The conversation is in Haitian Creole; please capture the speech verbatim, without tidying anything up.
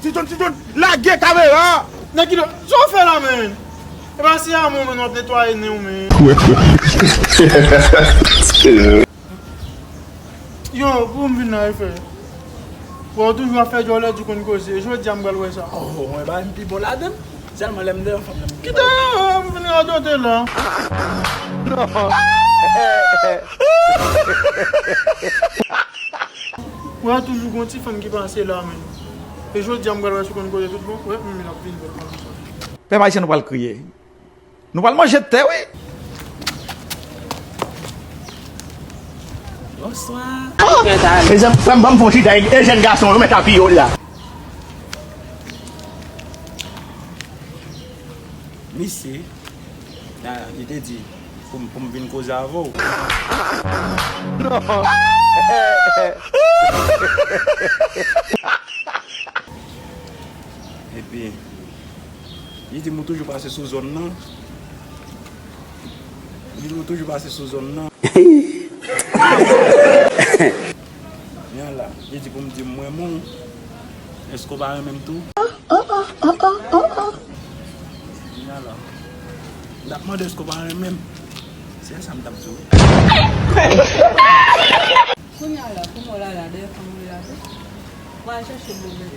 Ti John, Ti John, lage kamera! Nèg ki do, sa w fè la, men? E pa se amou, men, w ap netwaye nen w, men. Yo, pou m vin nan efè. Bon, w toujou ap fè djòlè di konn koze. Jodi a m pral wè sa. Oh, mwen ba m pi bon ladan. Sèlman lè m deyò fanm nan. Kite yo, m vin radote la. Non. Wè toujou gon ti fanm ki pase la, men. E jodi a m pral wè si w konn koze tout bon. Wè, m vin ap vin wè fanm sa. Pèp ayisyen nou pral kriye. Nou pral manje tè, wi. Bonswa. Mezanmi, frè m, ban m fè yon chita e jèn gason yo mèt apiye w la. Misye, a, li te di pou m, pou m vin koze avè w. Non. Epi, li di m ou toujou pase sou zòn nan. Li di m ou toujou pase sou zòn nan. Kounye a la, li di pou m di m renmen w. Èske w pa renmen m tou? Kounye a la, m t ap mande èske w pa renmen m. Se sa m t ap di w. Kounye a la, pou mwen la, la, dèyè fanm ou ye la tou. Mwen al chèche bobèt.